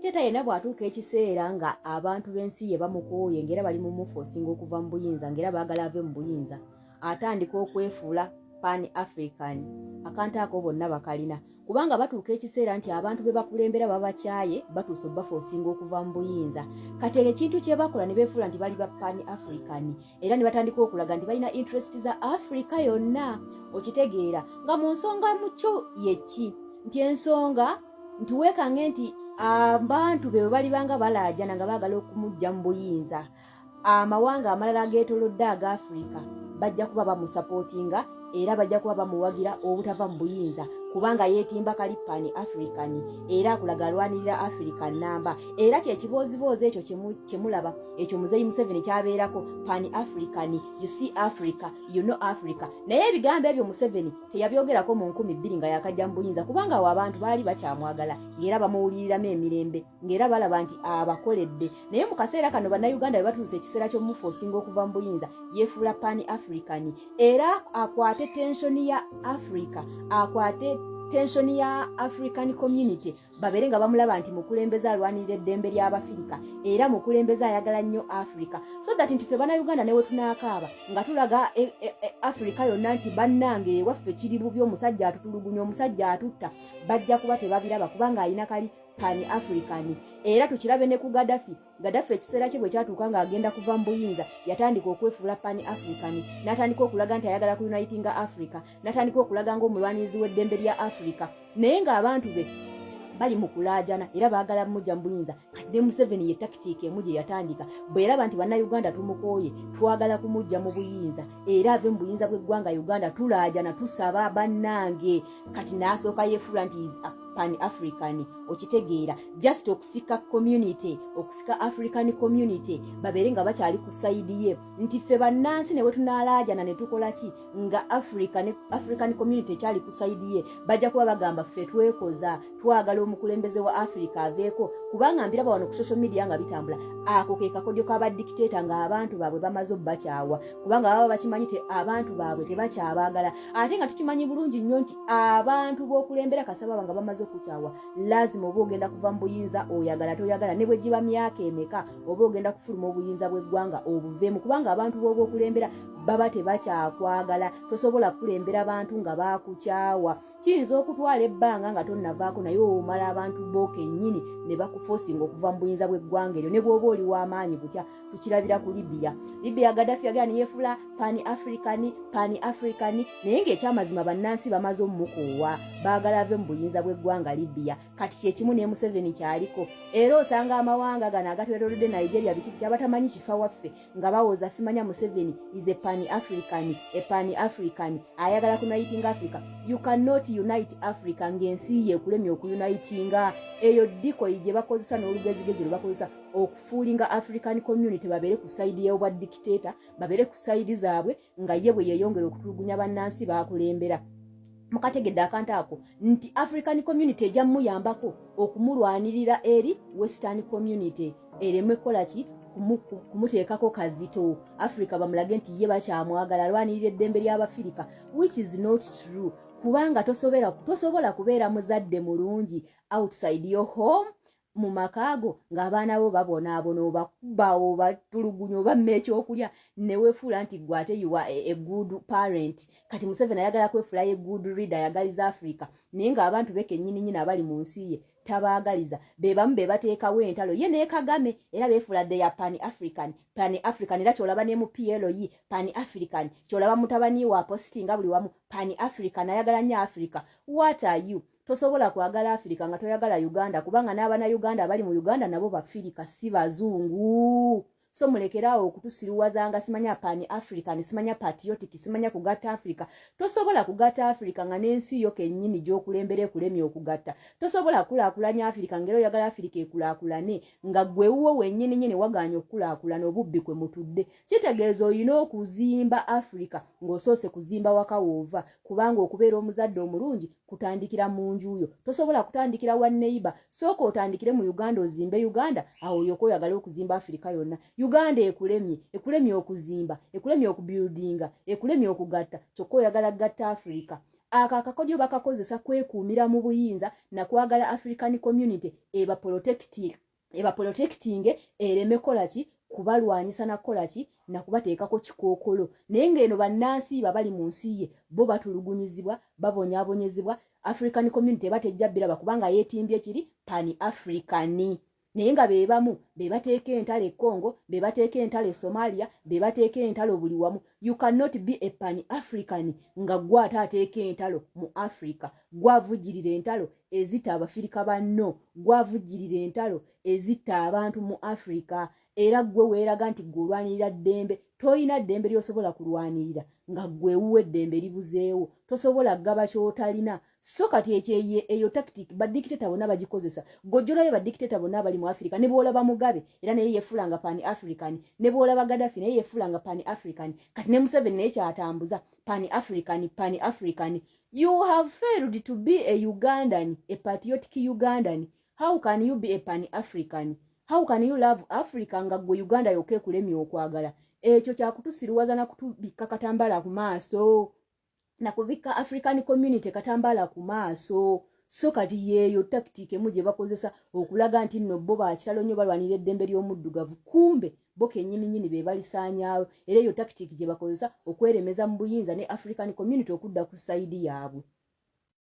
Teta yenna bw'atuuka ekiseera nga abantu b'ensi ye bamukooye, ng'era bali mu muforcinga okuva mu buyinza, ng'era baagala ave mu buyinza, atandika okwefuula Pan African. Akantu ako bonna bakalina, kubanga batuuka ekiseera nti abantu be bakulembera babakyaye, batuuse obaforcinga okuva mu buyinza. Kati ekintu kye bakola ne beefuula nti bali ba Pan African, era ne batandika okulaga nti balina interest za Africa yonna. Okitegeera nga mu nsonga mukyo yeki nti ensonga nti weekange nti abantu be bwe balibanga balaajana nga baagala okumujja mu buyinza, amawanga amalala ageetolodde aga Afirika bajja kuba bamusupportinga era bajja kuba bamuwagira obutava mu buyinza, kubanga yeetimba kali Pan African era akulaga alwanirira Africa namba. Era kyekibooziboozi ekyo kyemulaba ekyo Muzeyi Museveni kyabeerako, Pan African, you see Africa, you know Africa. Naye ebigambo ebyo Museveni teyabyogerako mu 2000 nga yakajja mu buyinza, kubanga awo abantu baali bakyamwagala, ng'era bamuwuliriramu emirembe, ng'era balaba nti abakoledde. Naye mu kaseera kano Bannayuganda bwe batuusa ekiseera ky'omuforcinga okuva mu buyinza, yeefuula Pan African era akwate attention ya Africa, akwate attention ya African Community, babeere nga bamulaba nti mukulembeze alwanirira eddembe ly'Abafirika era mukulembeze ayagala nnyo Africa, so that nti ffe Bannayuganda ne we tunaakaaba nga tulaga Africa yonna nti bannange ewaffe kiri bubi, omusajja atutulugunya, omusajja atutta, bajja kuba tebabiraba kubanga alina kali Pan African. Era tukirabe ne ku Gadafi. Gadafi ekiseera kye bwe kyatuuka ng'agenda kuva mu buyinza, yatandika okwefuula Pan African, n'atandika okulaga nti ayagala ku unitinga Africa, n'atandika okulaga ng'omulwanirizi w'eddembe lya Africa, naye ng'abantu be bali mu kulaajana era baagala mujja mu buyinza. Kati ne Museveni ye tactic emu gye yatandika bwe yalaba nti Bannayuganda tumukooye, twagala kumujja mu buyinza era ave mu buyinza bw'eggwanga Uganda, tulaajana, tusaba bannange. Kati n'asooka yeefuula nti is a Pan African. Okitegeera, just okusika community, okusika African Community, babeere nga bakyali ku side ye, nti ffe bannansi ne bwe tunaalaajana ne tukola ki, nga Africa ne African Community ekyali ku side ye, bajja kuba bagamba ffe twekoza, twagala omukulembeze wa Africa aveeko. Kubanga mbiraba wano ku social media nga bitambula. Ako ke kakodyo k'abadictator ng'abantu baabwe bamaze obbakyawa, kubanga baba bakimanyi te abantu baabwe tebakyabaagala. Ate nga tukimanyi bulungi nnyo nti abantu b'okulembera kasaba nga bamaze okukyawa, lazima oba ogenda kuva mu buyinza, oyagala toyagala, ne bwe giba myaka emeka, oba ogenda kufuluma obuyinza bw'eggwanga obuveemu, kubanga abantu b'oba okulembera baba tebakyakwagala. Tosobola kukulembera bantu nga baakukyawa. Kiyinza okutwala ebbanga nga tonnavaako, naye omala abantu bo kennyini ne bakuforcinga okuva mu buyinza bw'eggwanga eryo, ne bw'oba oli w'amaanyi butya. Tukirabira ku Libya. Libya, Gadafi yagenda neyeefula Pan African, Pan African, naye ng'ekyamazima bannansi bamaze omukoowa, baagala ave mu buyinza bw'eggwanga Libya. Kati kyekimu ne Museveni kyaliko. Era osanga amawanga gano agatwetolodde, Nigeria, biki, kyabatamanyi kifa waffe, nga bawoza simanya Museveni is a Pan African, a Pan African ayagala kuuniting Africa. You cannot unite Africa ng'ensi ye ekulemye okuunitinga. Eyo decoy gye bakozesa n'olugezigezi lwe bakozesa okufoolinga African Community babeere ku side y'obwa dictator, babeere ku side zaabwe, nga ye bwe yeeyongera okutulugunya bannansi bakulembera. Mukategedde akantu ako nti African Community ejja muyambako okumulwanirira eri Western Community, ereme kukola ki, kumuteekako kazito. Africa bamulage nti ye bakyamwagala, alwanirira eddembe ly'Abafirika, which is not true, kubanga tosobola kubeera muzadde mulungi outside your home, mu makaago ng'abaana bo babonaabona, obakuba, obatulugunya, obamma ekyokulya, neweefuula nti gwe ate you are a good parent. Kati Museveni ayagala kwefuula ye good leader, ayagaliza Africa, naye ng'abantu be kennyini nyini abali mu nsi ye tabaagaliza. Be bamu be bateekawo entalo ye ne Kagame, era beefuula they are Pan African, Pan African. Era kyolaba ne mu PLE, Pan African. Kyolaba mutabani wa postinga buli wamu Pan African, ayagala nnyo Africa. What are you? Tosobola kwagala Afirika nga toyagala Uganda, kubanga n'Abanauganda abali mu Uganda nabo Bafirika, si bazungu. So mulekeraawo okutusiruwazanga simanya Pan African, simanya patriotic, simanya kugatta Africa. Tosobola kugatta Africa nga n'ensi yo kennyini gy'okulembera ekulemye okugatta. Tosobola kukulaakulanya Africa ngera oyagala Africa ekulaakulane nga gwe wuwo wennyini nyini wagaanya okukulaakulana, obubbi kwe mutudde. Kitegeeza olina okuzimba Africa ng'osoose kuzimba waka woova, kubanga okubeera omuzadde omulungi kutandikira mu nju yo. Tosobola kutandikira wa neighbor. Sooka otandikire mu Uganda, ozimbe Uganda, awo olyoka oyagala okuzimba Afirika yonna. Uganda ekulemye, ekulemye okuzimba, ekulemye okubuildinga, ekulemye okugatta, kyokka oyagala gatta Afirika. Ako akakodyo bakakozesa kwekuumira mu buyinza nakwagala African Community eba protecting, ereme kola ki? Kubalwanyisa, nakukola ki? Nakubateekako kikookolo. Naye ng'eno bannansi babali mu nsi ye bo batulugunyizibwa, babonyaabonyezebwa. African Community eba tejja biraba kubanga yeetimbye kiri Pan African, naye nga be bamu be bateeka entalo e Congo, be bateeka entalo e Somalia, be bateeka entalo buli wamu. You cannot be a Pan African nga gwe ate ateeka entalo mu Africa, gwavujjirira entalo ezitta Abafirika banno, gwavujjirira entalo ezitta abantu mu Africa. Era gwe weeraga nti gwe olwanirira ddembe, toyina ddembe ly'osobola kulwanirira nga gwe ewuwa eddembe libuzeewo. Tosobola gaba ky'otalina. So kati ekyo eyo tactic badictator bonna bagikozesa. Gojjolayo badictator bonna abali mu Africa, ne bwolaba Mugabe era naye yefuulanga Pan African, ne bwolaba Gaddafi naye yefuulanga Pan African. Kati ne Museveni naye kyatambuza Pan African, Pan African. You have failed to be a Ugandan, a patriotic Ugandan. How can you be a Pan African? How can you love Africa nga gwe Uganda yokka ekulemye okwagala? Ekyo kyakutusiruwaza nakutubikka katambala ku maaso, nakubikka African Community katambala ku maaso. So kati yeeyo tactic emu gye bakozesa okulaga nti nno bo bakitalo nnyo, balwanira eddembe ly'omuddugavu, kumbe bo kennyininyini be balisaanyaawo. Era eyo tactic gye bakozesa okweremeza mu buyinza ne African Community okudda ku side yaabwe.